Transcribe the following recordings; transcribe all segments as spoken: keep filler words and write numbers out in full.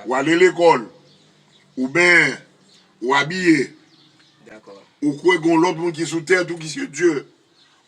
Ou ale lekòl. Ou benyen. Ou abiye. Ou kwè gen yon lòt moun ki sou tè tou ki se Dye.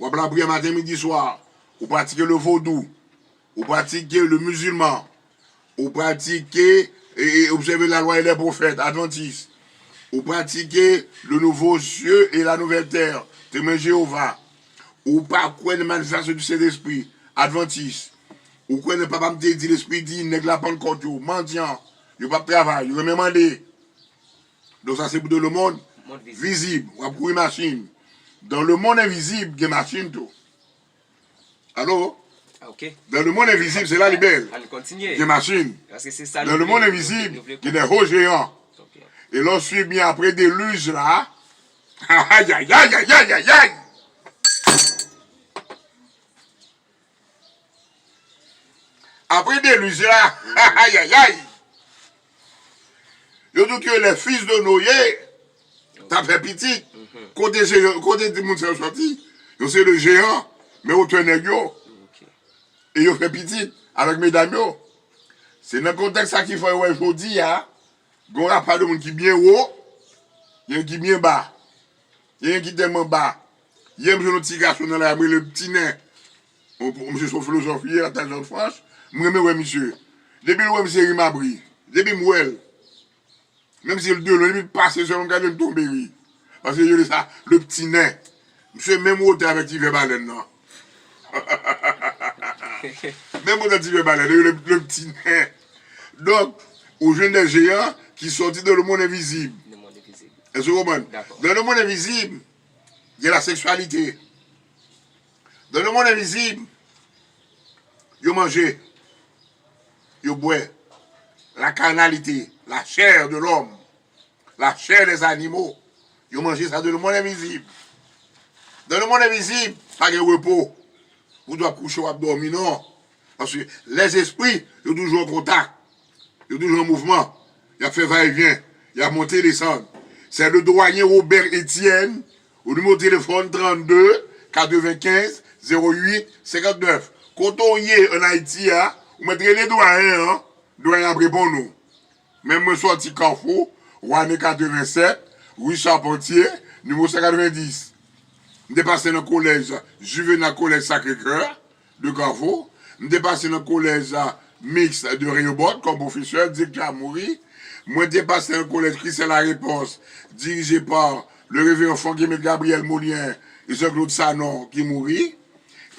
W ap lapriyè maten, midi, swa. Ou pratike le vodou. Ou pratike le musulman. Ou pratike e, e obsève la lwa e lè pwofèt, advantis. Ou pratike le nouveau cieux et la nouvelle terre, Temwen Jewova. Ou pa kwè nan manifestasyon du Sentespri, advantis. Ou kwè nan papa m te di lespri di nèg la Pannkòt yo, mandyan, yo p ap travay, yo renmen mande. Donk sa se pou dans le monde vizib. W ap kouri machin. Dans le monde invisible, gen machin tou. Alo? Dans le monde invisible, se la li bèl. Gen machin. Dans le monde invisible, gen des hauts géants. E lè w swiv byen apre delij la, ayayayayayay! Apre delij la, ayayay! Yo di w ke les fils de Noé t ap fè pitit. Kote se, kote timoun sa yo sòti? Yo se de jeyan, men wotè nèg yo. E yo fè pitit avèk medam yo. Se nan kontèks sa ki fè w wè jodi a, gen yon rapwa de moun ki byen wo, gen ki byen ba. Gen ki tèlman ba. Yè m jwenn yon ti gason nan lari, m rele l Pti Nen. Yon, yon misye se yon filozòf li ye, l ap travay Zòn Franch. M renmen wè misye. Depi l wè m se ri m ap ri. Depi m wè l. Menm si l de lwen, depi l pase sèlman m gade l, m tonbe ri. Paske yo rele sa le Pti Nen. Misye menm wotè avèk ti vè balèn nan. Menm wotè ti vè balèn, yo rele le Pti Nen. Donk, ou jwenn des jeyan ki sòti dans le monde invisible. Èske w konprann? Dans le monde invisible, il y a la sexualité. Dans le monde invisible, yo manje, yo bwè, la carnalité, la chair de l'homme, la chair des animaux. Yo manje sa dans le monde invisible. Dans le monde invisible, pa gen repo. Ou dwe kouche, w ap dòmi, non. Paske lèzespri, yo toujou an kontak. Yo toujou an mouvman. Y ap fè vayevyen. Y ap monte, desann. C'est le doyen Robert Etienne, au numéro de téléphone trente-deux quatre-vingt-quinze zéro huit cinquante-neuf. Kote w ye ann Ayiti a, ou mèt rele dwayen an, dwayen an ap reponn ou. Men mwen sòti Kafou, Wane katrevennsèt, ri Charpantye, nimewo san katrevenndis. M te pase nan kolèj Juvenal, kolèj Sacré-Cœur de Kafou. M te pase nan kolèj Mixte de Rehoboth kòm pwofesè, direktè a mouri. Mwen te pase nan kolèj Christ est la Réponse, dirije pa le reveran Franck Emile Gabriel Molien e Jean-Claude Sanon ki mouri.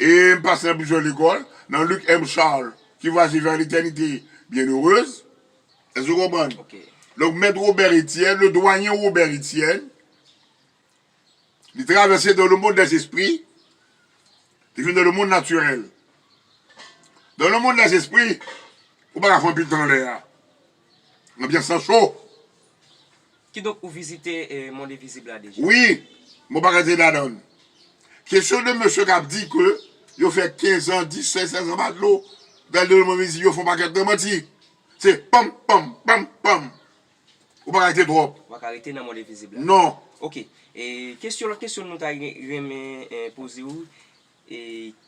E m pase nan plizyè lekòl, nan Luc M. Charles, Qui voyage vers l'éternité bienheureuse. Èske w konprann? Donk, Mèt Robert Etienne, le doyen Robert Etienne, li travèse dans le monde des esprits, li vin dans le monde naturel. Dans le monde des esprits, ou pa ka fè anpil tan anlè a. Anbyans lan cho. Kidonk, ou vizite, eh, mond envizib la deja? Wi, mwen pa ka rete ladan l. Kesyon de mesye k ap di ke yo fè kenz an, dis, sèz, sèz an ba dlo, dan le mond envizib, yo fè yon pakèt nan manti. Se pam, pam, pam, pam. Ou pa ka rete twòp. Ou pa ka rete nan mond envizib la? Non. Ok. E kesyon, lòt kesyon nou ta re-, renmen, eh, poze w, e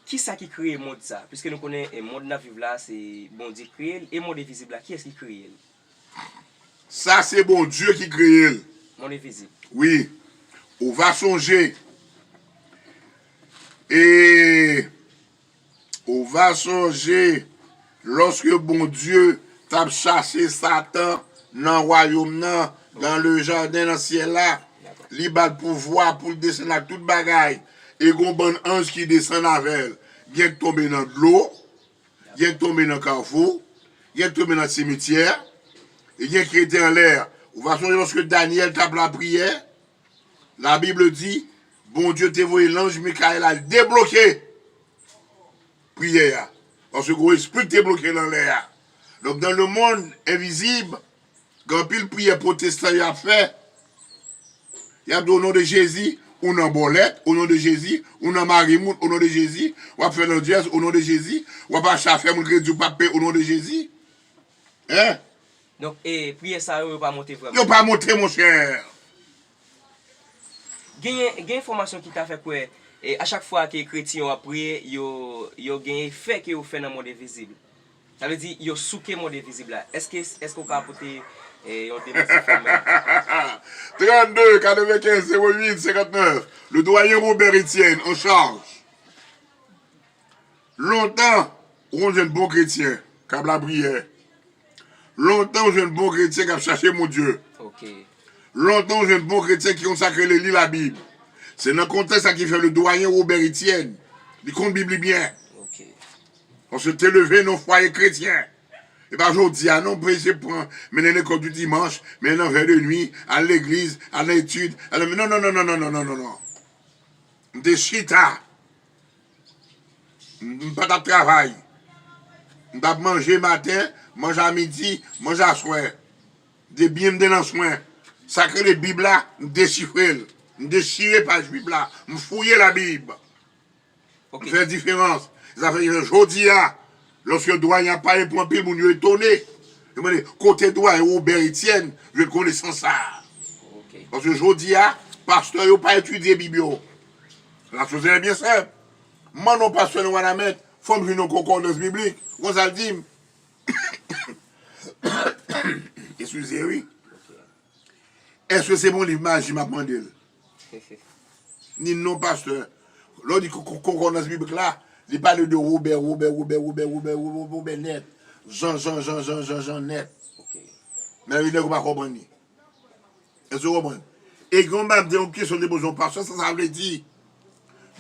kisa ki kreye mond sa? Piske nou konnen, eh, mond n ap viv la, se Bondye kreye l, e mond envizib la, kiyès ki kreye l? Sa se Bondye ki kreye l. Mond envizib. Wi. Ou va sonje. E ou va sonje lòske Bondye t ap chase Satan nan wayòm nan, dans le jardin, nan syèl la, li ba l pouvwa pou l desann ak tout bagay. E gon bann anj ki desann avè l. Gen k tonbe nan dlo, gen k tonbe nan kafou, gen k tonbe nan simityè, e gen k rete anlè. Ou va sonje lòske Danyèl t ap lapriyè, Labib di, Bondye te voye lanj Mikayèl al debloke priyè a. Paske gon espri ki te bloke l anlè a. Donk, dans le monde invisible, gen anpil priyè pwotestan y ap fè. Y ap di, au nom de Jésus, ou nan bòlèt, au nom de Jésus, ou nan mari moun, au nom de Jésus, w ap fè landjèz, au nom de Jésus, w ap achte afè moun kredi, ou p ap peye, au nom de Jésus. Hein? Donk, e, priyè sa yo, yo pa monte vrèman? Yo pa monte, monchè. Genyen, gen enfòmasyon ki ta fè kwè, e, a chak fwa ke kretyen yo ap priye, yo, yo gen efè ke yo fè nan mond envizib. Sa vle di, yo souke mond envizib la. Èske, èske w ka pote eh, yon demanti fòmèl? Trannde, katrevenkenz, zewo uit, senkantnèf. Le doyen Robert Etienne, en charge. Lontan, ou konn jwenn bon kretyen k ap lapriyè. Lontan, ou jwenn bon kretyen k ap chache Bondye. Ok. Lontan, ou jwenn bon kretyen ki konn sa k rele li Labib. Se nan kontèks sa ki fè le doyen Robert Etienne, li konn Bib li byen. Ok. Paske te leve nan fwaye kretyen. E pa jodi a non, pou se pran, mennen lekòl di dimanch, mennen nan vè de nwi, al legliz, al nan etid, al nan, non, non, non. M te chita. M m pa t ap travay. M t ap manje maten, manje a midi, manje aswè. De byen m te nan swen. Sa k rele Bib la, m dechifre l. M dechire paj Bib la. M fouye Labib. Ok. M fè diferans. Sa fè ke jodi a, lòske dwayen ap pale pou anpil moun, yo etone. Yo mande, kote dwayen Robert Etienne jwenn konesans sa a? Ok. Paske jodi a, pastè yo pa etidye Bib yo. Lasosyete byen senp. M mande yon pastè nan Wanament, fò m jwenn yon konkòdans biblik. Ou konn sa l di m? Eskize, wi. Èske se bon liv maji m ap mande l? Ni non, pastè. Lè w di ko- ko- konkòdans biblik la, li pale de Wobè, Wobè, Wobè, Wobè, Wobè, Wobè, Wobè nèt. Jan, Jan, Jan, Jan, Jan, Jan nèt. Ok. Men wi, nèg ou pa konprann li. Èske w konprann? E gen yon bagay, yon kesyon te poze yon pastè, sa, sa vle di,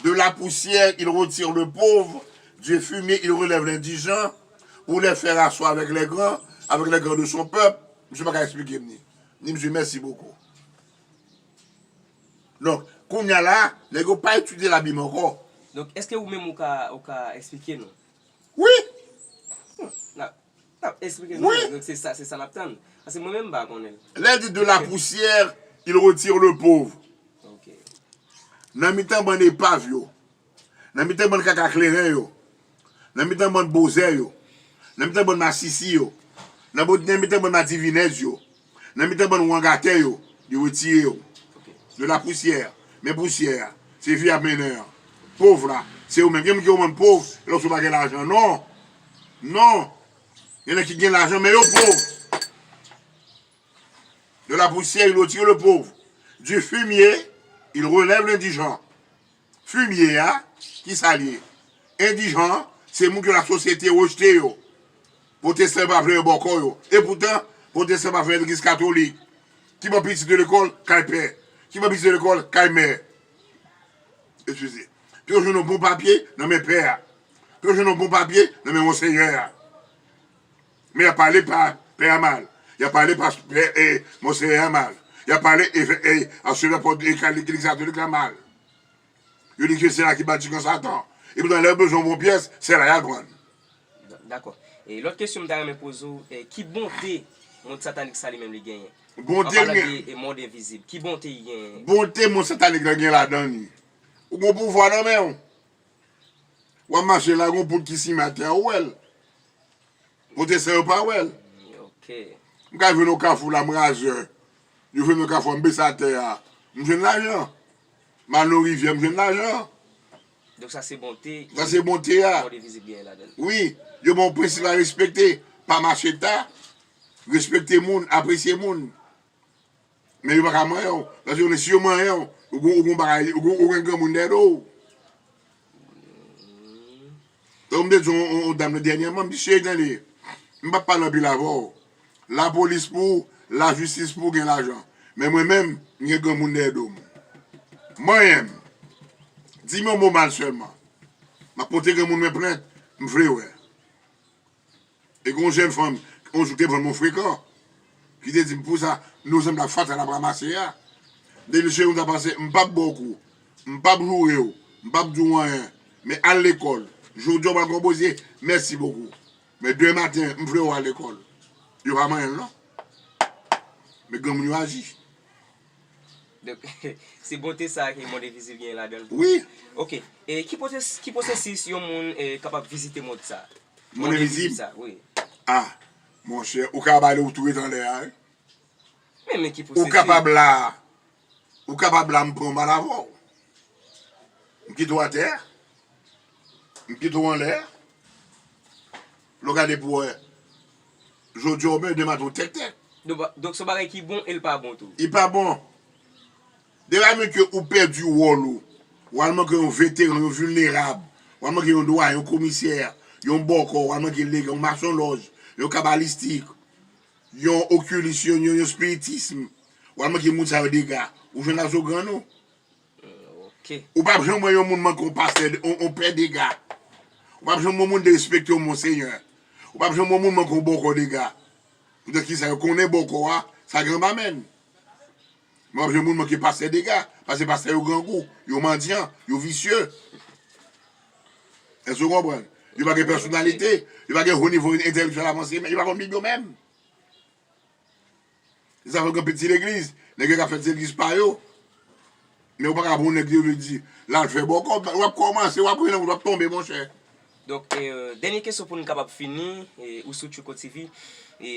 de la poussière, il retire le pauvre, du fumier, il relève l'indigent, pour les faire asseoir avec les grands, avec les grands de son peuple. Misye pa ka eksplike m ni. Ni misye, mèsi bokou. Donk, kounye a la, nèg yo pa etidye Labib ankò. Donk, èske ou menm ou ka, ou ka eksplike nou? Wi! N ap, n ap eksplike nou. Wi. Donk, se sa, se sa n ap tann. Paske mwen menm, m pa konnen l. Lè di de la poussière, il retire le pauvre. Ok. Nan mitan bann epav yo, nan mitan bann kaka kleren yo, nan mitan bann bozè yo, nan mitan bann masisi yo, nan bo- nan mitan bann madivinèz yo, nan mitan bann wangatè yo, li retire yo. Ok. De la poussière. Men pousyè a, se vi ap mennen an. Pòv la, se ou menm. Gen moun ki konprann pòv, lòske ou pa gen lajan. Non. Non. Gen nèg ki gen lajan, men yo pòv. De la poussière, il retire le pauvre. Du fumier, il relève l'indigent. Fimye a, ki sa l ye? Endijan, se moun ke lasosyete rejte yo. Pwotestan yo pa vle yo bò kò yo. Epoutan, pwotestan pa vle legliz katolik. Ki ban pitit yo lekòl, kay pè. Ki ban pitit yo lekòl, kay mè. Eskize. Pou yo jwenn yon bon papye nan men pè a. Pou yo jwenn yon bon papye nan men monsenyè a. Men y ap pale pa pè a mal. Y ap pale pa pè, e, monsenyè a mal. Y ap pale e, e, aseptè pòt e legliz katolik la mal. Yo di ke se la ki bati gran Satan. Epoutan lè yo bezwen yon bon pyès, se la y al pran l. D- Dakò. E lòt kesyon m ta renmen poze w, e, ki bonte mond satanik sa li menm li genyen? Bonte An palan gen- de e, mond envizib, ki bonte li genyen? Bonte mond satanik la gen ladan li. Ou gon pouvwa nan men w. W ap mache la, gon poud ki simen atè a, ou wè l. Pwotestan yo pa wè l. Ok. M ka jwenn yon kafou la, m razè. Yo jwenn yon kafou, m bese atè a. M jwenn lajan. M al nan rivyè, m jwenn lajan. Donk sa se bonte. Sa se bonte a. Mond envizib genyen ladan l. Wi, yo ban w prensip a respekte. Pa mache ta. Respekte moun, apresye moun. Men yo pa ka manyen w. Paske yo si yo manyen w, ou gon, ou gon bagay, ou gon, ou gen granmoun dèyè do w. Donk, m te di yon, yon, yon dam nan dènyèman, m di, cheri, tande, m p ap pale anpil avè w. Lapolis pou w, lajistis pou w gen lajan. Men mwen menm, m gen granmoun dèyè do m. Manyen m. Di m yon mo mal sèlman. M ap pote granmoun mwen plent, m vle wè. E gen yon jèn fanm, yon jou te vann mwen frekan, ki te di m, pou sa, nou zanmi la fatal ap ranmase a. M te di, cheri, m ta pase, m p ap ba w kou, m p ap joure w, m p ap di w anyen, men al lekòl. Jodi a w pral konpoze, mèsi bokou. Men demen maten, m vle w al lekòl. Yo pa manyen l non. Men granmoun yo aji. Donk, se bonte sa ke mond envizib genyen ladan l. Wi. Ok. E ki pwoses- ki pwosesis yon moun e, kapab vizite mond sa? Mond envizib? Sa, wi. Ah, monchè, ou ka bale ou tou ret anlè a, wi. Men, men ki Ou pwosesis? kapab la. Ou kapab la, m pran mal avè w. M kite w atè. M kite w anlè. Lè w gade pou wè, jodi a w byen, demen w tèktèk. Donk, donk se yon bagay ki bon e l pa bon tou. Li pa bon. Depi ke ou pèdi wòl ou, w al manke yon veteran, yon vilnerab, w al manke yon dwayen, yon komisè, yon bòkò, w al manke legan, yon masonlòj, yon kabalistik, yon okilis, yon, yon, yon espiritis, w al manke moun sa yo dega, ou jwenn azo gran non. Ok. Ou p ap janm wè yon moun manke yon pastè, yon, yon pè dega. Ou p ap janm wè yon moun derespekte yon monsenyè. Ou p ap janm wè yon moun manke yon bòkò dega. Poutèt ki sa yo konnen bòkò a, sa gen anba men l. Men w ap jwenn moun manke pastè dega, paske pastè yo grangou, yo mandyan, yo visye. Èske w konprann? Yo pa gen pèsonalite, yo pa gen ho nivo entèlektyèl avanse, men yo pa konn Bib yo menm. Se sa fè gen piti legliz, nèg yo ka fè ti legliz pa yo. Men ou pa ka pran yon nèg yo vle di, l al fè bòkò, w ap kòmanse, w ap ri nan wout, w ap tonbe, monchè. Donk, e, dènye kesyon pou n kapab fini, e, ou sou Tchouko T V, e,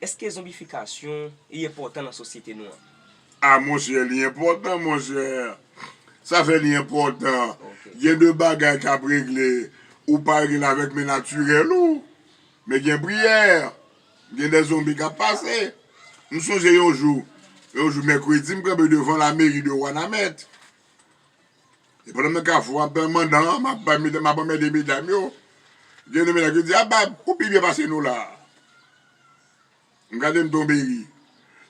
èske zonbifikasyon li enpòtan nan sosyete nou an? A, monchè, li enpòtan, monchè. Sa fè li enpòtan. Ok. Gen de bagay k ap regle, ou pa regle l avèk men natirèl ou. Men gen priyè. Gen de zonbi k ap pase. M sonje yon jou, yon jou mèkredi, m kanpe devan lameri de Wanament. E pandan m nan kafou a, m ap bay mandan, m ap bay medam, m ap anmède medam yo. Gen de medam yo di, "A bab, ou pi byen pase nou la." M gade, m tonbe ri.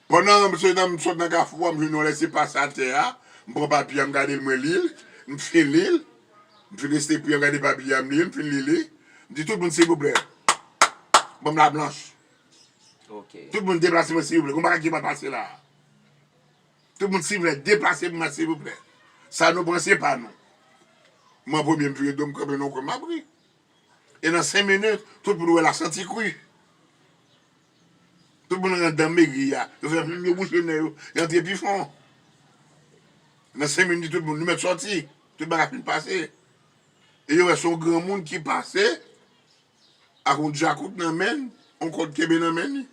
Pandan m sot nan, m sot nan kafou a, m jwenn yon lèsepas atè a, m pran papye a, m gade l, mwen li l, m fin li l, m fin reste pri a, m gade papye a, m li l, m fin li li. M di tout moun, silvouplè, ban m lablanch. Ok. Tout moun deplase mwen, silvouplè, gon bagay ki mal pase la. Tout moun, silvouplè, deplase pou mwen, silvouplè. Sa nou pran, se pa nou. Mwen premye, m vire do m kanpe nan yon kwen, m ap ri. E nan senk minit, tout moun wè l ap santi kri. Tout moun anndan meri a. Yo fè, yo bouche nen yo, yo antre pi fon. Nan senk minit, tout moun, nou mèt sòti. Tout bagay fin pase. E yo wè se yon granmoun ki pase ak yon djakout nan men l, yon kòd kenbe nan men li.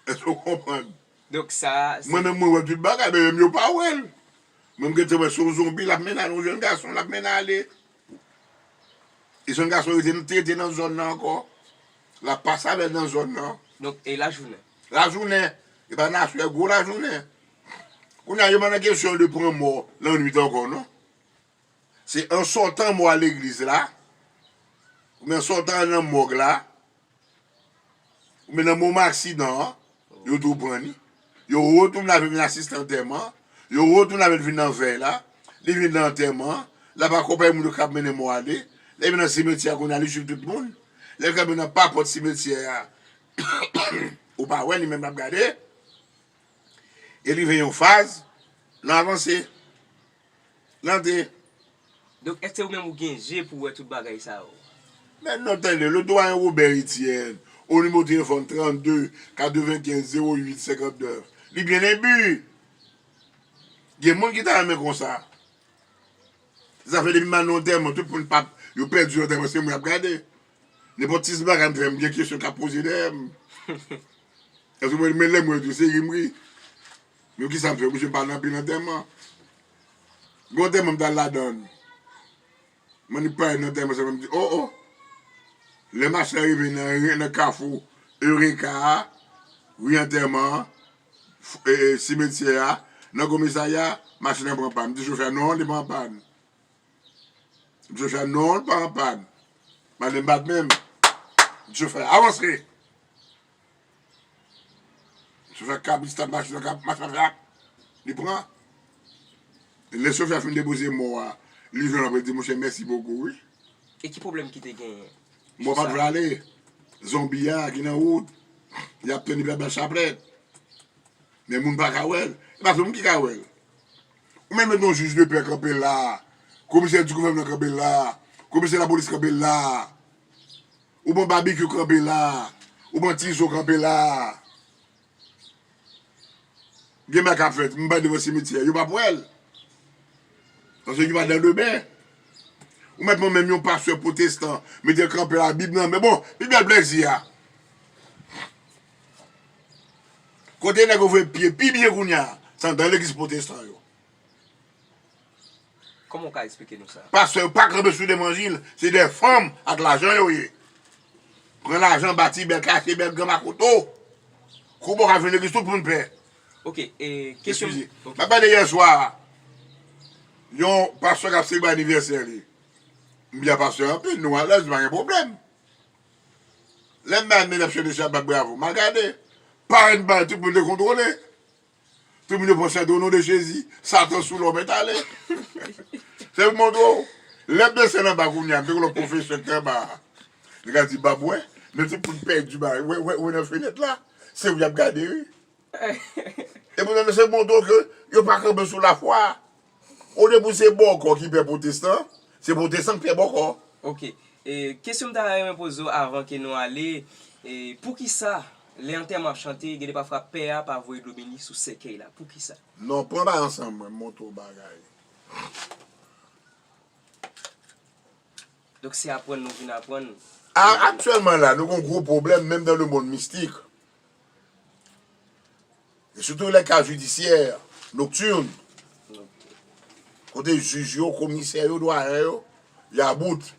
Èske w konprann? Donk sa, se Mwen menm, mwen wè tout bagay, men menm yo pa wè l. Mwen, m gentan wè se yon zonbi l ap mennen ale, yon jèn gason l ap mennen ale. E jèn gason yo te, te, te nan zòn nan ankò. L ap pase avè l nan zòn nan. Donk, e lajounen? Lajounen. E pa nan aswè, gwo lajounen. Kounye a, yo pa nan kesyon de pran mò lannwit ankò, non. Se an sòtan mò a legliz la, oubyen an sòtan nan mòg la, oubyen nan moman aksidan an, yo tou pran li. Yo retounen avè l vin asiste antèman an. Yo retounen avè l vin nan vèy la. Li vin nan antèman an. L ap akonpaye moun yo k ap mennen mò a ale. Lè l vin nan simetyè a kounye a, li swiv tout moun. Lè l kanpe nan papòt simetyè a, ou pa wè li menm l ap gade. E rive yon faz, l avanse. L antre. Donk, èske ou menm ou gen je pou wè tout bagay sa yo? Men non, tande, le doyen Robert Etienne, o nimewo telefòn trannde, katrevenkenz, zewo uit, senkantnèf. Li byen enbi. Gen moun ki ta renmen konsa. Sa fè depi m al nan antèman, tout moun p ap, yo pèdi antèman, se mwen y ap gade. Nenpòt ti bagay m fè, m gen kesyon k ap poze dèyè m. Èske mwen, men lè mwen tou, se ri m ri. Men kisa m fè, oblije m pa nan anpil antèman. Gon antèman m t al ladan l. Mwen li pale nan antèman sa, m di, o, o. Lè machin an rive nan, nan kafou Eureka a, ri antèman an, f- e, e, simetyè a, nan komisarya, machin nan pran pàn. M di chofè a, non, li pa an pàn. M di chofè a, non, li pa an pàn. M ale m bat men m. M di chofè a, avanse. Chofè a kab, li stat machin nan, kab, machin nan fè ap. Li pran. Lè chofè a fin depoze mò a, li jwenn apre, li di, monchè, mèsi bokou, wi. E ki pwoblèm ki te genyen? Mò pa t vle ale. Zonbi a ki nan wout, y ap tann epi y ap ba l chaplèt. Men moun pa ka wè l. E pa tout moun ki ka wè l. Ou menm met yon jij de pè kanpe la, komisè di gouvènman kanpe la, komisè lapolis kanpe la, ou pran Babikyou kanpe la, ou pran Tizo kanpe la. Gen bagay k ap fèt, m bay devan simityè, yo p ap wè l. Paske yo pa dan de ben. Ou mèt pran menm yon pastè pwotestan, mete l kanpe la, Bib nan men. Bon, pi bèl plèzi a. Kote nèg yo voye pye pi byen kounye a, se anndan legliz pwotestan yo. Kòman w ka eksplike nou sa? Pastè yo pa kanpe sou levanjil, se de fanm ak lajan yo ye. Pran lajan, bati bèl katye, bèl gran makoto. Kou bò ka jwenn legliz, tout moun pè. Ok, e kesyon. Eskize. M ap pale yè swa. Yon pastè k ap selebre anivèsè li. M byen pastè anpil, nou alèz, nou pa gen pwoblèm. Lè m bay men ap chante chabak bravo, m al gade. Parèt bay tout moun dekontwole. Tout moun yo pran sèt o non de Jezi, Satan sou lò mèt ale. Se pou montre w. Lè m desann anba kounye a, m te gen lòt pwofesè ki te anba a. Li ka di, Bab, wè, men tout moun pèdi ba, wè, wè, wè nan fenèt la. Se ou y ap gade, wi. E pou se montre w ke yo pa kanpe sou lafwa. Olye pou se bòkò ki pè pwotestan, se pwotestan ki pè bòkò. Ok. E kesyon m ta renmen poze w avan ke nou ale, e poukisa lè antèman ap chante, gen de pafwa pè a pa voye dlo beni sou sèkèy la? Poukisa? Non, pran bagay ansanm mwen, m montre w bagay. Donk se aprann nou vin aprann. Aktyèlman la, nou gen yon gwo pwoblèm menm nan lemonn mistik. E sitou lè ka jidisyè noktirn. Kote jij yo, komisè yo, dwayen yo, y about.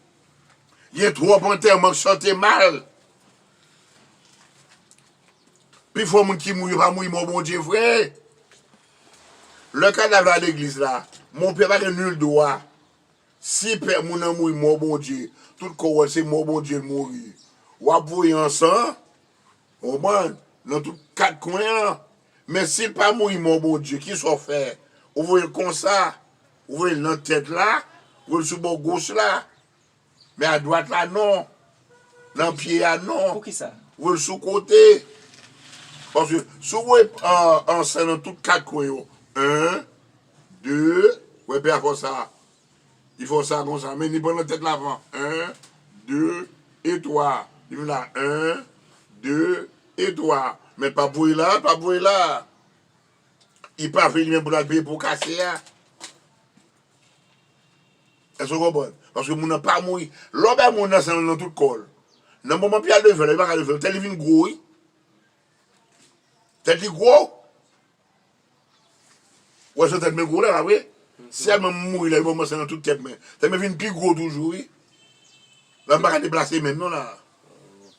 Gen twòp antèman k chante mal. Pifò moun ki mouri yo pa mouri mò Bondye vre. Lè kadav la legliz la, monpè pa gen nil dwa. Si pè moun nan mouri mò Bondye, tout kò w wè se mò Bondye l mouri. W ap voye ansan, w konprann, nan tout kat kwen an. Men si l pa mouri mò Bondye, kisa w fè? Ou voye l konsa, ou voye l nan tèt la, ou voye l sou bò goch la. Men adwat la non. Nan pye a non. Poukisa? Voye l sou kote. Paske si w voye ansan nan tout kat kwen yo, en, de, wè pè a fè w sa. Li fè w sa konsa, men li pran nan tèt la avan. En, de, e twa. Li vin la, en, de, e twa. Men l p ap voye la, l p ap voye la. Li pa vle li menm pou l al peye po kase a. Èske w konprann? Paske moun nan pa mouri. Lè w bay moun nan san nan tout kò l. Nan moman pou y al leve l, li pa ka leve l. Tèt li vin gwo, wi. Tèt li gwo. Ou wè jan tèt mwen gwo la, la, wi. Sèlman m mouri la, yo ban mwen san nan tout tèt mwen. Tèt mwen vin pi gwo toujou, wi. La, m pa ka deplase menm, non, la.